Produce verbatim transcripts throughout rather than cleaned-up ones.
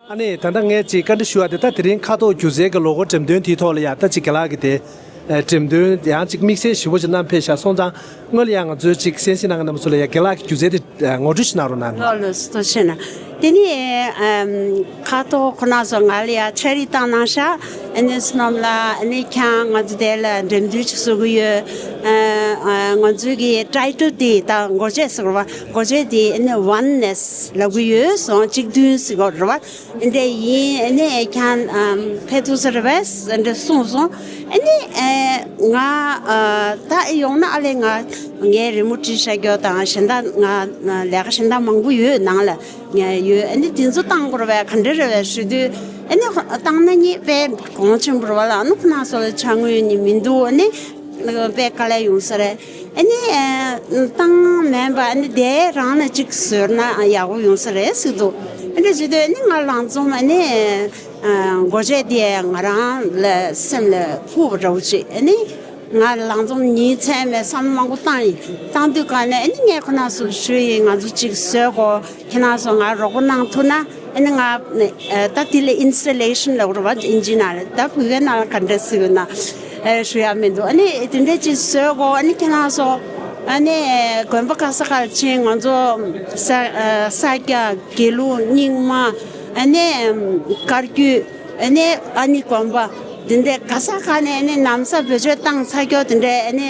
ཨ་ནི་ད་ལྟ་ངས་ཅིག་བཀའ་འདྲི་ཞུ་བ་དེ། ད་དེ་རིང་ཁ་དོག་སྒྱུ་རྩལ་གྱི་ལོ་འཁོར་འགྲེམས་སྟོན་དེའི་ཐོག་ལ་ཡ། ད་ཅིག་རྒན་ལགས་ཀྱིས་དེ་ཨ་འགྲེམས་སྟོན་ཡང་ཅིག་དམིགས་བསལ་ཞིབ་པོ་ཅིག་གནང་ཕེབས་ཤག་སོང་ཙང་། སྔོན་ལ་ཡང་ང་ཚོས་ཅིག་གསན་གཟིགས་གནང་མཁན་རྣམ་པ་ཚོ་ལ་ཡ་རྒན་ལགས་ཀྱི་སྒྱུ་རྩལ་དེ་ཨ་ངོ་སྤྲོད་ཞིག་གནང་རོགས་གནང་། ལགས་ལགས་སོ། ཐུགས་རྗེ་གནང་། དེ་ནས་ཨམ་ཁ་དོག་ཁོ་ན་ཚོ་ང་ལ་ཡ་ཕྱག་བྲིས་བཏང་གནང་ཤག་ཨ་ནི་བསོད་ནམས་ལགས། ཨ་ནི་ཁྱེད་ང་ཚོ་དེ་ལ་འགྲེམས་སྟོན་ཅིག་བཟོ་གི་ཡོད། ཨ་ཨ་ང་ཚོའི་གི་ཊའི་ཊལ་དེ་ད་མགོ་བརྗོད་ཟེར་བ། མགོ་བརྗོད་དེ་ཨ་ནི་ཝན་ནེས་ལབ་གི་ཡོད། སོང་གཅིག་མཐུན་ཟེར་གོ་རེད་བ། འདི་འདྲ་ཡིན། ཨ་ནི་ཁྱེད་ཨམ་ཕེབས་ཐུབ་ས་རེད་པས་འདྲ་གསུངས་སོང་། ཨ་ནི་ཨེ་ང་ཨ་ད་ཡོང་ན་ཨ་ལས་ང་ངའི་རི་མོ་བྲིས་བཞག་རྒྱུ་དང་གཞན་དག་ང་ལས་ཀ་གཞན་དག་མང་པོ་ཡོད་ནང་ལ་ཡོད། ཨ་ནི་དེ་ཚོ་བཏང་དགོས་རེད་པས། ག་འདྲ་རེད་པས་ཞུ་དུས། ཨ་ནི་བཏང་ན་ནི་དཔེ་གོང་ཆེན་པོ་རེད་པ་ལ། ཨ་ནི་ཁོ་ན་ཚོ་ལ་ཕྱག་དངུལ་ནི་མི་འདུག་ཨ་ནི་དཔེ་དཀའ་ལས་ཡོང་ས་རེད། ཨ་ནི་ཨེ་བཏང་མེད་པ་ཨ་ནི་དེ་རང་ལ་གཅིག་བཟོས་ན་ཡག་པོ་ཡོང་ས་རེད་ཟེར་འདུག་ཨ་འདྲ་བྱེད་དུས་ཨ་ནི་ང་ལང་ཚོ་ཨ་ནི་ཨ་མགོ་བརྗོད་དེ་ང་རང་ལ་སེམས་ལ་ཕུག་པ་འདྲ་བོ་ཅིག་ཨ་ནི་ང་ལང་ཚོ་ཉིན་མཚན་མེད་བསམ་བློ་མང་པོ་བཏང་ཡིན། བཏང་དུས་ག་ནས་ཨ་ནི་ངས་ཁོ་ན་ཚོ་ཞུས་ཡིན། ང་ཚོ་གཅིག་བཟོས་གོ་ཁྱེད་རང་ཚོ་ང་རོགས་པ་གནང་ཐུབ་ན། ཨ་ནི་ང་ཨ་ད་དེ་ལ་ཨིན་སི་ཊ་ལེ་ཤན་ལབ་རེད་བ། ཨིན་ཇི་ནང་ལ། ད་བོད་སྐད་ནང་ལ་ག་འདྲ་ཟེར་ཡོད་ན་ཨ་ཞུ་ཡ་མི་འདུག་ཨ་ནི་དེ་འདྲ་ཅིག་བཟོས་གོ་ཨ་ནི་ཁྱེད་རང་ཚོ་ཨ་ནི་དགོན་པ་ག་ས་ག་ལ་ཕྱིན། ང་ཚོ་ས་ཨ་ས་སྐྱ། དགེ་ལུགས། རྙིང་མ། ཨ་ནི་བཀའ་བརྒྱུད། ཨ་ནི་ཨ་ནི་དགོན་པ་དེ་འདྲ་ག་ས་ག་ནས་ཨ་ནི་ན་བཟའ་བེད་སྤྱོད་བཏང་ཚར་རྒྱུ་དེ་འདྲ་ཨ་ནི་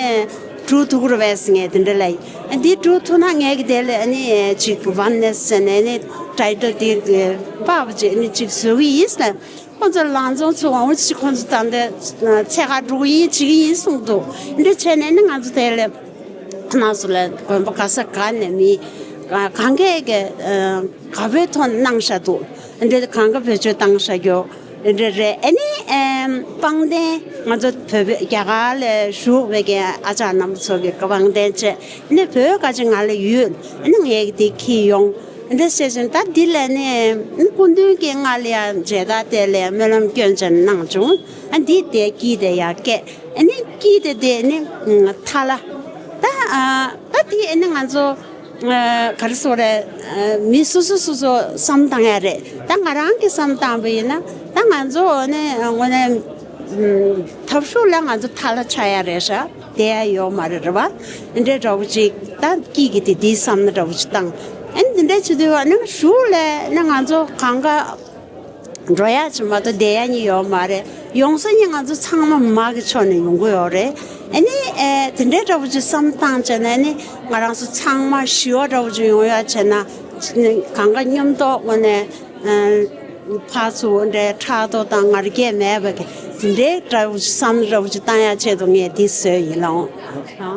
སྒྲུག་ཐུབ་ཀྱི་རེད་པས་ཟེར། ངས་དེ་འདྲ་ལབ་ཡིན། འདི་སྒྲུག་ཐུབ་ན་ངས་ཀྱི་དེ་ལ་ཨ་ནི་ཅིག་ཝན་ནེས་ཟེར་ནས་ཨ་ནི་ཊའི་ཊལ་དེ་དཔག་པ་ཅིག་ཨ་ནི་ཅིག་བཟོ་གི་ཡིན་ཟེར། ཁོང་ཚོ་ལང་ཚོང་ཚོ་འོང་ཅིག་ཁོང་ཚོ་ད་འདི་ཚད་ག་འགྲོ་གི་ཡིན་བྱེད་ཀྱི་ཡིན་གསུངས་འདུག་འདི་བྱས་ནས་ཨ་ནི་ང་ཚོ་དེ་ལ་ཁོང་ཚོ་ལ་དགོན་པ་ག་ས་ག་ནས་མི་གང་གས་ཀྱི་ག་བའི་ཐོག་གནང་བཞག་འདུག་འདི་གང་ག་བེད་སྤྱོད་བཏང་བཞག་རྒྱུ། རེད་རེད། ཨ་ནི་ཨེམ་པང་གདན། ང་ཚོ་བོད་པའི་རྒྱ་གར་ལ་བཞུགས་པའི་གི་ཨ་ཅག་རྣམ་པ་ཚོ་གི་པང་གདན་བཅས། ཨ་ནི་བོད་ཁ་ཅིག་ང་ལ་ཡོད། ཨ་ནི་ངས་འདི་འཁྱེར་ཡོང་། འདི་བྱས་ཙང་ད་འདི་ལ་ནི་སྐུ་མདུན་གྱིས་ང་ལ་ཡང་མཇལ་དར་དེ་ལ་སྨོན་ལམ་སྐྱོན་ཅན་གནང་བྱུང་། ཨ་འདི་དེ་དཀྱིལ་དེ་ཡར་བཀལ། ཨ་ནི་དཀྱིལ་དེ་དེ་ནི་ཐ་ལ། ད་ཨ་ད་དེ་ཨ་ནི་ང་ཚོ་ཨ་ག་རེ་ཟེར་རེད། ཨ་མི་སོ་སོ་སོ་སོ་བསམ་བཏང་ཡ་རེད། ད་ང་རང་གིས་བསམ་བཏང་བ་ཡིན་ན། ད་ང་ཚོ་ཨ་ནི་དངོས་གནས་ཨ་ཐབ་ཤོར་ལ་ང་ཚོ་ཐ་ལ་ཆགས་ཡ་རེད་ཤག་བསྡད་ཡ་ཡོད་མ་རེད། རེད་བ། འདི་འདྲའི་འདྲ་བོ་ཅིག་ད་དཀྱིལ་གྱི་དེ་དེའི་བསམ་བློ་འདྲ་བོ་ཅིག་བཏང་། ཨ་ནི་འདི་འདྲ་བྱེད་དུས་ཨ་ནི་གཞུག་ལ་ཨ་ནི་ང་ཚོ་གང་ག་འགྲོ་ཡ་ཅིག་མ་གཏོགས་བསྡད་ཡ་ཉིད་ཡོད་མ་རེད། ཡོང་ས་ཉིད་ང་ཚོ་ཚང་མ་མ་གི་ཕྱོགས་ནས་ཡོང་གི་ཡོད་རེད། ཨ་ནི་ཨེ་དེ་འདྲའི་འདྲ་བོ་ཅིག་བསམ་བཏང་བྱས་ན། ཨ་ནི་ང་རང་ཚོ་ཚང་མ་ཞི་བ་འདྲ་བོ་ཅིག་ཡོང་ཡ་བྱས་ན། གང་ག་མཉམ་དུ་དངོས་གནས་ཨ་ཕར་ཚུར་འདྲའི་ཕྲག་དོག་དང་ང་རྒྱལ་མེད་པ་གི་དེ་འདྲའི་འདྲ་བོ་ཅིག་བསམ་འདྲ་བོ་ཅིག་བཏང་ཡ་ཆེད་དུ་ངས་འདི་བཟོས་ཡིན་ལགས།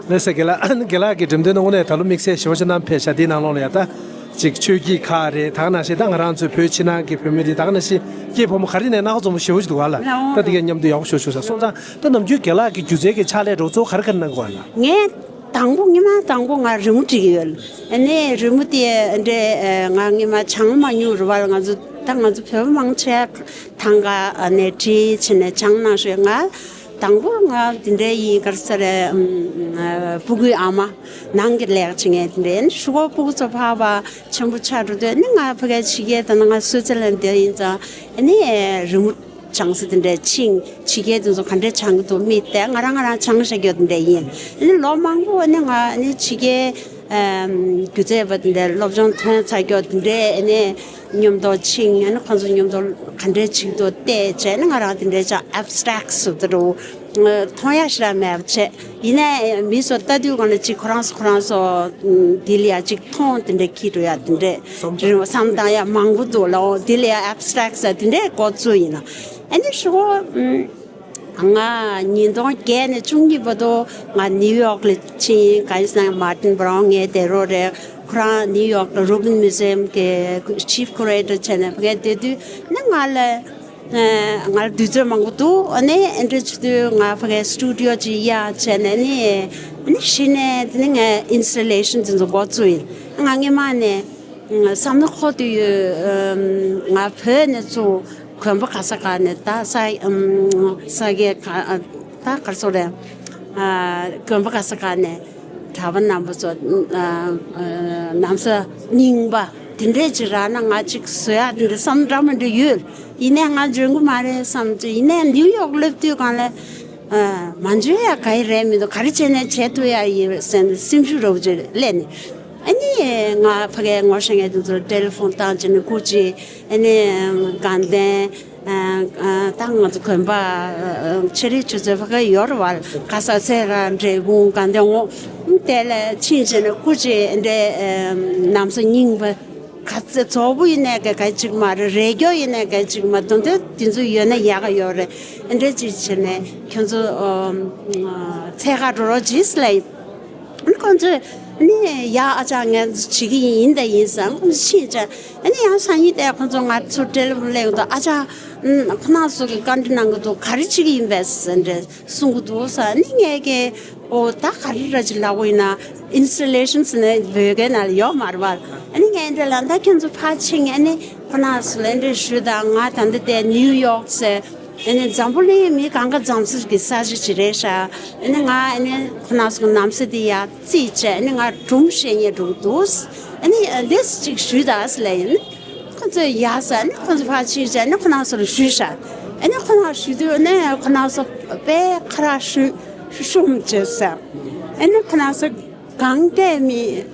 ལགས་སོ། རྒན་ལགས། རྒན་ལགས་ཀྱི་འགྲེམས་སྟོན་ནང་དངོས་གནས་ད་ལོ་དམིགས་བསལ་ཞེ་པོ་ཅིག་རྣམ་པ་ཕེབས་ཤག་དེའི་ནང་ལོགས་ལ་ཡ་ད་ཅིག་ཆོས་སྐྱིད་ཁག་རེད། ད་ག་ནང་བཞིན་ད་ང་རང་ཚོའི་བོད་ཕྱི་ནང་གི་བོད་མི་རེད། ད་ག་ནང་བཞིན་སྐྱེས་ཕོ་མོ་ག་རེ་ནས་སྣ་ཁ་འཛོམས་པོ་ཞེ་པོ་ཅིག་འདུག་ག་ལ། ད་དེ་གས་མཉམ་དུ་ཡག་པོ་ཞེ་པོ་ཞུ་ཤག་སོང་ཙང་ད་ནམ་རྒྱུན་རྒན་ལགས་ཀྱི་སྒྱུ་རྩལ་གྱི་ཕྱག་ལས་འདྲ་བོ་གཙོ་བོ་ག་རེ་ག་རེ་གནང་གི་ཡོད་ལགས། ངས་དང་པོ་སྔོན་མ་དང་པོ་ང་རི་མོ་བྲིས་ཀྱི་ཡོད། ཨ་ནི་རི་མོ་དེ་འདྲའི་ང་སྔོན་མ་སྦྱང་མ་མྱོང་རེད་བ་ལ། ང་ཚོ་ད་ང་ཚོ་བོད་པ་མང་ཆེ་ཐང་ག་ནས་བྲིས་བྱས་ནས་སྦྱངས་གནང་ཞོར། ང་དང་པོ་ང་དེ་འདྲའི་ཡིན་ག་རེ་ཟེར་རེད། ཨམ་ཨ་སྤུ་གུའི་ཨ་མ་ནང་གི་ལས་ཀ་བྱེད་མཁན་དེ་འདྲའི། ཨ་ནི་གཞུག་གུ་སྤུ་གུ་ཚོ་ཕར་ཕར་ཆེན་པོ་ཆགས་འགྲོ་དུས། ཨ་ནི་ང་ཕ་གིར་ཕྱི་རྒྱལ་དང་ང་སུའི་ཙི་ལན་བསྡད་ཡིན་ཙང་། ཨ་ནི་རི་མོ་སྦྱང་ས་དེ་འདྲའི་ཕྱིན། ཕྱི་རྒྱལ་དེ་ཚོ་ག་འདྲའི་སྦྱང་གི་འདུག་མི་དེ་ང་རང་ང་རང་སྦྱང་བཞག་རྒྱུ་དེ་འདྲ་ཡིན། ཨ་ནི་ལོ་མང་པོ་ཨ་ནི་ང་ཨ་ནི་ཕྱི་རྒྱལ་ཨམ་སྒྱུ་རྩལ་པ་དེ་འདྲའི་སློབ་སྦྱོང་ཐོན་ཚར་རྒྱུ་དེ་འདྲའི་ཨ་ནི་མཉམ་དུ་ཕྱིན། ཨ་ནི་ཁོང་ཚོ་མཉམ་དུ་ག་འདྲའི་བྱེད་ཀྱི་འདུག་བལྟས་བྱས། ཨ་ནི་ང་རང་དེ་འདྲའི་ཅིག་ཨབ་སི་ཊེག་ཊི་བཟོ་དེ་འདྲ་བོ་མཐོང་ཡ་ཞེ་དྲག་མེད་པ་བྱས། ཡིན་ནའི་མི་ཚོ་ལྟ་དུས་གང་ལ་ཅིག་ཁོ་རང་ཚོ་ཁོ་རང་ཚོ་འདི་ལ་ཡ་ཅིག་མཐོང་དེ་འདྲ་འཁྱེར་འགྲོ་ཡ་དེ་འདྲ་བསམ་བཏང་ཡ་མང་པོ་འདུག་ལགས། འོ་འདི་ལ་ཡ་ཨབ་སི་ཊེག་ཊི་ཟེར་དེ་འདྲ་འགོ་བཙུགས་ཡིན་ལགས། ཨ་ནི་ཧྲིལ་པོ་ང་ཉིས་སྟོང་བརྒྱད་ནས་བཅུ་གཉིས་བར་དུ་ང་ནིའུ་ཡོག་ལ་ཕྱིན། གང་ཡིན་ཟེར་ན་མར་ཊིན་བྷ་རའུན་ངའི་དེ་རོགས་རེད། ཁོ་རང་ནིའུ་ཡོག་ལ་རུ་བིན་མིའུ་ཛི་ཡམ་གི་ཅིཕ་ཁུ་རེ་ཊར་བྱས་ནས་ཕ་གིར་བསྡད་དུས་ནི་ང་ལ་ང་ལ་དུས་ཚོད་མང་པོ་འདུག་ཨ་ནི་ཨེ་འདྲ་བྱེད་དུས་ང་ཕ་གིའི་སི་ཊུ་ཌི་ཡོ་ཅིག་གཡར་བྱས་ནས་ནི། ཨ་ནི་གཞི་ནས་དེ་ནི་ངས་ཨིན་སི་ཊ་ལེ་ཤན་དེ་ཚོ་འགོ་བཙུགས་ཡིན། ང་སྔོན་མ་ནས་བསམ་བློ་འཁོར་དུ་ཡོད། ང་བོད་ནས་ཚུར་དགོན་པ་ག་ས་ག་ནས་ད་ས་ས་གའི་ག་ད་ག་རེ་ཟེར་རེད། དགོན་པ་ག་ས་ག་ནས་གྲྭ་པ་རྣམ་པ་ཚོ་ན་བཟའ་རྙིང་པ་ དེ་འདྲས་ཅིག་རག་ན་ང་ཅིག་བཟོ་ཡག་དེ་འདྲ་བསམ་འདྲ་མི་འདྲ་ཡོད། ཡིན་ནའི་ང་འཇོན་གི་མ་རེད་བསམ་ཅིག་ཡིན་ནའི་ནིའུ་ཡོག་སླེབས་དུས་སྒང་ལ། ཨ། མ་འཇོན་ཡག་ག་ཡི་རེད་མི་འདུག་ག་རེ་བྱས་ནའི་བྱེད་ཐུབ་ཡག་ཡིན་ཟེར་ནས་སེམས་ཤུགས་རོབ་ཅིག་སླེབས་ནས། ཨ་ནི་ང་ཕ་གའི་ངོ་ཤེས་མཁན་དེ་ཚོར་ཊེ་ལི་ཕོན་བཏང་བྱས་ནས་སྐུ་མཁྱེན། ཨ་ནི་དགའ་ལྡན། ཨ། ཨ། ད་ང་ཚོ་དགོན་པ། ཨ། ཨ། ཆེ་རིགས་ཆུ་ཚོད་ཕ་གི་ཡོད་རེད་བ། ག་ས་ཚེ་ར་འབྲས་སྤུངས་དགའ་ལྡན་ངོ་། དེ་ལ་ཕྱིན་བྱས་ནས་སྐུ་མཁྱེན་འདྲའི། ཨ། གནམ་ས་རྙིང་པ། ག་ཚོད་བཙོག་པོ་ཡིན་ནའི་ག་ག་ཅིག་མ་རེད། རས་སྐྱོ་ཡིན་ནའི་ག་ཅིག་མ། དོན་དུ་དེ་ཚོ་ཡོད་ན་ཡག་ག་ཡོད་རེད། འདྲ་ཅིག་བྱས་ནས་ཁྱོད་ཚོ། ཨ། ཚད་ག་འགྲོ་རོགས་གྱིས་ལབ་ཡིན། ཁོང་ཚོས་ནི་ཡ་ཨ་ཅག་ངས་བྱེད་ཀྱི་ཡིན་ད་ཡིན་ཟེར། ཁོང་ཚོ་ཕྱིན་བྱས་ཨ་ནི་ཡང་སང་ཉིན་དེ་ཁོང་ཚོ་ང་ཚོ་ཊེ་ལི་ཕོན་སླེབས་འདུག་ཨ་ཅག་ཁོ་ན་ཚོ་གི་བཀའ་འདྲི་གནང་གི་འདུག་ག་རེ་བྱེད་ཀྱི་ཡིན་པས་ཟེར་འདྲ་གསུང་གི་འདུག་ཟེར། ཨ་ནི་ངས་ཀྱི་ཨོ་ད་ག་རེ་ར་ཅིག་ལབ་དགོས་ཡིན་ན། ཨིན་སི་ཊོ་ལེ་ཤན་ཟེར་ནས་བོད་སྐད་ནང་ལ་ཡོད་མ་རེད་བ། ཨ་ནི་ངས་འདྲ་ལབ། ད་ཁྱོད་ཚོ་ཕར་ཕྱིན། ཨ་ནི་ཁོ་ན་ཚོ་ལ་འདྲ་ཞུས་དང་། ང་ད་ལྟ་དེ་ནིའུ་ཡོག་ཟེར། ཨ་ནི་འཛམ་བུ་གླིང་མི་གང་ག་འཛོམས་ས་གི་ས་ཆ་ཅིག་རེད་ཤག་ཨ་ནི་ང་ཨ་ནི་ཁོ་ན་ཚོ་གི་གནམ་ས་དེ་ཡར་རྩིས་བྱས། ཨ་ནི་ང་སྒྲུང་བཤད་སྙིང་འདོད་འདུག་ཨ་ནི་འདི་ཅིག་ཞུས་དང་ལབ་ཡིན། ཁོ་ཚོས་ཡ་ཟེར། ཨ་ནི་ཁོ་ཚོ་ཕར་ཕྱིན་བྱས་ཨ་ནི་ཁོ་ན་ཚོ་ལ་ཞུས་ཤག་ཨ་ནི་ཁོ་ན་ཞུས་དུས་ཨ་ནི་ཁོ་ན་ཚོ་དཔེ་ཁ་རག་ཤུ་ཤུམ་བྱས་ཟེར། ཨ་ནི་ཁོ་ན་ཚོ་གང་གའི་མི་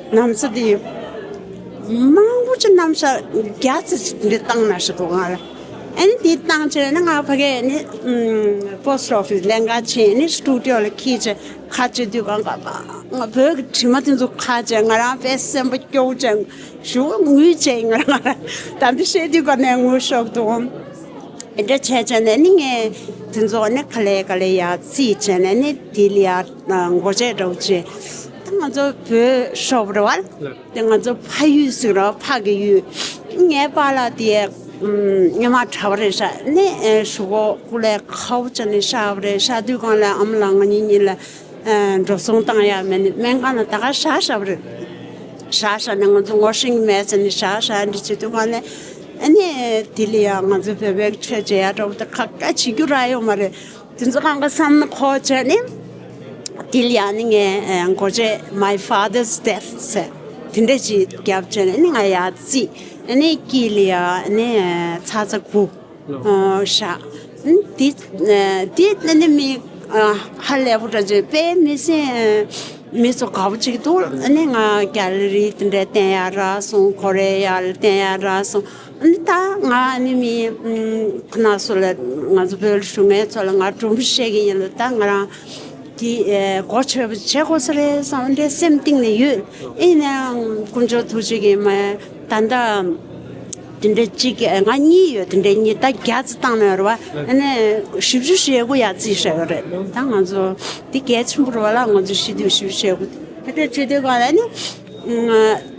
གནམ་ས་དེ་མང་པོ་ཅིག་གནམ་ས་བརྒྱ་ཙམ་ཅིག་འདི་བཏང་ན་ཞིག་གོ་ང་ལ། ཨ་ནི་དེ་བཏང་བྱས་ནས་ང་ཕ་གིར་ནི་པོ་སི་ཊི་ཨོ་ཕི་སི་ལེན་ག་ཕྱིན། ཨ་ནི་སི་ཊུ་ཌི་ཡོ་ལ་འཁྱེར་བྱས་ཁ་བྱེད་དུས་གང་ག་ང་བོད་ཀྱི་དྲི་མ་དེ་ཚོ་ཁ་བྱས། ང་རང་དཔེ་སེམས་པ་སྐྱོ་བྱས་ཞུ་ངུས་བྱས། ང་རང་ད་འདི་བཤད་དུས་ག་ནས་ངུ་ཤོར་འདུག་ཨ་འདྲ་བྱས་བྱས་ནས་ནི་ངས་དེ་ཚོ་ནི་ག་ལེ་ག་ལེ་ཡར་རྩིས་བྱས་ནས་ནི་དེ་ལ་ཡར་སྒོ་འབྱེད་འདྲ་བོ་བྱས། ད་ང་ཚོ་བོད་ཤོག་བུ་རེད་བ། དེ་ང་ཚོ་ཕ་ཡུལ་ཟེར་རོ། ཕ་གི་ཡུལ། ངའི་པཱ་ལགས་དེ་སྔོན་མ་གྲྭ་པ་རེད་ཤག་ནི་གཞུག་གུ་སྐུ་ལས་ཁག་པོ་བྱས་ནས་གཤེགས་པ་རེད། གཤེགས་དུས་སྒང་ལ་ཨ་མ་ལགས་ང་གཉིས་གཉིས་ལ་འགྲོ་སོང་བཏང་ཡག་མེད་ནས་སྨན་ཁང་ལ་ད་ག་བཞག་བཞག་པ་རེད། བཞག་བཞག་ནས་ང་ཚོ་ངོ་ཤེས་ཀྱི་མེད་ཟེར་ནས་བཞག་བཞག་འདི་བྱེད་དུས་སྒང་ལ། ཨ་ནི་དེ་ལ་ཡང་ང་ཚོ་བོད་པའི་ཆོས་བྱེད་ཡག་འདྲ་བོ་དེ་ཁ་ཁ་བྱེད་རྒྱུ་རག་ཡོད་མ་རེད། དེ་ཚོ་གང་ག་བསམ་ན་ཁོ་བྱས་ནས་དེ་ལ་ཡང་ནི་ངས་སྒོ་འབྱེད། My Father's Death ཟེར་དེ་འདྲ་ཅིག་བརྒྱབ་བྱས་ནས་ནི་ང་ཡར་རྩིས། ཨ་ནི་དཀྱིལ་ལ་ཡང་ནི་ཚ་ཚ་དགུ། ཨ། ཤག་དེ་དེ་ནི་མི་ཧ་ལས་པོ་འདྲ་བྱས། དཔེ་མི་སྲིད་མི་ཚོ་དགའ་པོ་ཅིག་འདུག་ཨ་ནི་ང་གྷེ་ལེ་རི་དེ་འདྲ་བསྟན་ཡག་རག་སོང་། ཁོ་རེ་ཡ་ལ་བསྟན་ཡག་རག་སོང་། ཨ་ནི་ད་ང་ཨ་ནི་མི་ཁོ་ན་ཚོ་ལ་ང་ཚོ་བོད་ལ་བཞུགས་མཁན་ཚོ་ལ་ང་སྒྲུང་བཤད་ཀྱི་ཡིན་ལ། ད་ང་རང་དེ་གོ་ཆོད་པོ་བྱེད་དགོས་ས་རེད་བསམ་འདྲ་སེམས་གཏིང་ནས་ཡོད། ཨེ་ནས་དཀོན་མཆོག་ཐུགས་རྗེ་གིས་མ་ད་ལྟ་དེ་འདྲ་གཅིག་ང་གཉིས་ཡོད། དེ་འདྲ་གཉིས་ད་བརྒྱ་ཙམ་བཏང་ནས་རེད་བ། ཨ་ནི་བཞི་བཅུ་ཞེ་དགུ་ཡར་རྩིས་བཞག་ཡོད་རེད། ད་ང་ཚོ་འདི་གལ་ཆེན་པོ་རེད་བ་ལ། ང་ཚོ་ཤི་དུས་བཞི་བཅུ་ཞེ་དགུ་དེ་འདྲ་བྱེད་དུས་ག་ལ་ནི་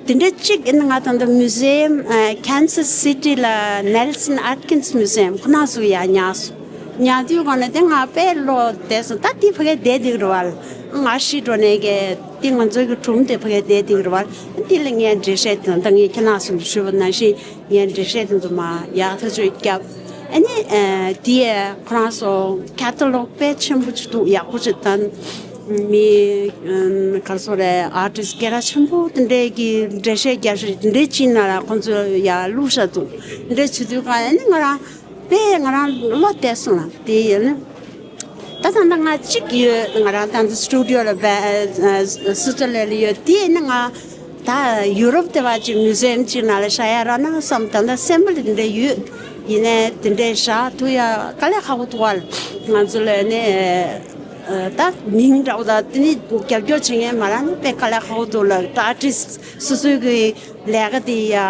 དེ་འདྲ་གཅིག་ཨ་ནི་ང་ད་ལྟ་མུ་ཟེམ་Kansas City ལ་Nelson Atkins Museum ཁོ་ན་ཚོ་ཡར་ཉར་སོང་། ཉར་དུས་ག་ལ་དེ་ང་དཔེ་བློ་བདེ་སོང་། ད་དེ་ཕ་གིར་བསྡད་འདུག་རེད་བ། ང་ཤི་འགྲོ་ནས་གི་དེ་ང་ཚོའི་གི་སྒྲུང་དེ་ཕ་གིར་བསྡད་འདུག་རེད་བ། དེ་ལ་ངས་འགྲེལ་བཤད་དང་། ད་ངས་ཁྱེད་རང་ཚོ་ལ་ཞུས་པ་ནང་བཞིན་ངས་འགྲེལ་བཤད་དེ་ཚོ་མར་ཡག་ཐག་ཆོད་བརྒྱབ། ཨ་ནི་ཨ་དེ་ཁོ་རང་ཚོ་ཁེ་ཊ་ལོག་དཔེ་ཆེན་པོ་ཅིག་འདུག་ཡག་པོ་ཅིག་ད་མི་ཨ་ག་རེ་ཟེར་རེད། ཨར་ཊིསི་སྐད་གྲགས་ཆེན་པོ་དེ་འདྲས་ཀྱི་འགྲེལ་བཤད་རྒྱབ་ཤིག་དེ་འདྲས་ཅིག་ནང་ལ་ཁོང་ཚོ་ཡར་བླུགས་བཞག་འདུག་དེ་འདྲས་བྱེད་དུས་ག་ཨ་ནི་ང་རང་དཔེ་ང་རང་བློ་བདེ་སོང་ལ། དེ་ཡིན་ན་ད་ད་ལྟ་ང་གཅིག་ཡོད། ང་རང་ད་ལྟ་སི་ཊུ་ཌི་ཡོ་ལ་སྦ་སི་ཊར་ལེན་ཌ་ལ་ཡོད། དེ་ཡིན་ན་ང་ད་ཡུ་རོབ་དེ་བ་ཅིག་མུ་ཟེམ་ཅིག་ནང་ལ་བཞག་ཡ་རག་ན་བསམ། ད་ལྟ་སེམས་པ་ལ་དེ་འདྲ་ཡོད། ཡིན་ནའི་དེ་འདྲའི་བཞག་ཐུབ་ཡ་དཀའ་ལས་ཁག་པོ་འདུག་བ། ང་ཚོ་ལ་ནི་ད་མིང་འདྲ་བོ་དང་དེ་ནི་རྒྱབ་སྐྱོར་བྱེད་མཁན་མ་རག་ན་དཔེ་དཀའ་ལས་ཁག་པོ་འདུག་ལ། ད་ཨར་ཊིསི་སོ་སོའི་གི་ལས་ཀ་དེ་ཡ་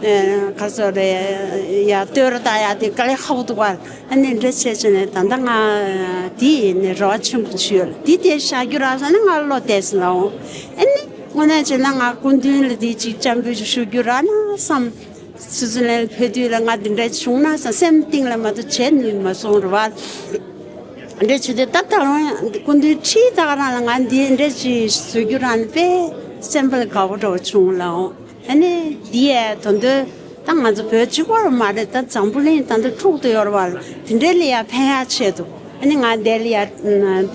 ག་ཚོད་རེད་ཡ་བསྟོད་ར་བཏང་ཡ་དེ་དཀའ་ལས་ཁག་པོ་འདུག་བ། ཨ་ནི་འདྲ་བྱས་བྱས་ནས་ད་ལྟ་ང་དེ་ཡིན་ནི་རེ་བ་ཆེན་པོ་ཅིག་ཡོད། དེ་དེ་བཞག་རྒྱུ་རག་སོང་ན་ང་བློ་བདེ་སོང་ལ་འོང་། ཨ་ནི་དངོས་གནས་བྱས་ན་ང་སྐུ་མདུན་ལ་དེ་ཅིག་སྐྱབས་འགྲོ་ཅིག་ཞུ་རྒྱུ་རག་ན་བསམ། སི་ཙི་ལན་ཕེབས་དུས་ལ་ང་འདི་འདྲ་བྱུང་ན་བསམ་སེམས་གཏིང་ལ་མ་གཏོགས་བྱེད་ནུས་མ་སོང་རེད་བ། འདྲ་བྱུང་དུས་ད་ད་རུང་སྐུ་མདུན་ཁྲིད་ད་ག་རང་ལ་ང་འདི་འདྲ་ཅིག་བཟོ་རྒྱུ་རང་ནི་དཔེ་སེམས་པ་ལ་དགའ་པོ་འདྲ་བོ་བྱུང་ལ་འོང་། ཨ་ནི་འདི་ཡས་དོན་དུ་ད་ང་ཚོ་བོད་གཅིག་པོ་རུ་མ་རེད། ད་འཛམ་བུ་གླིང་ད་ལྟ་འཁྲུག་ཏུ་ཡོད་རེད་བ། དེ་འདྲའི་ལ་ཡ་ཕན་ཡག་ཆེད་དུ་ཨ་ནི་ང་འདི་ལ་ཡ་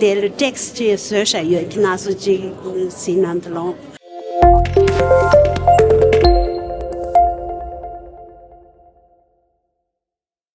དེ་ལ་ཊེག་སི་ཅིག་བཟོས་བཞག་ཡོད། ཁྱེད་རང་ཚོ་ཅིག་གཟིགས་གནང་དང་ལོང་།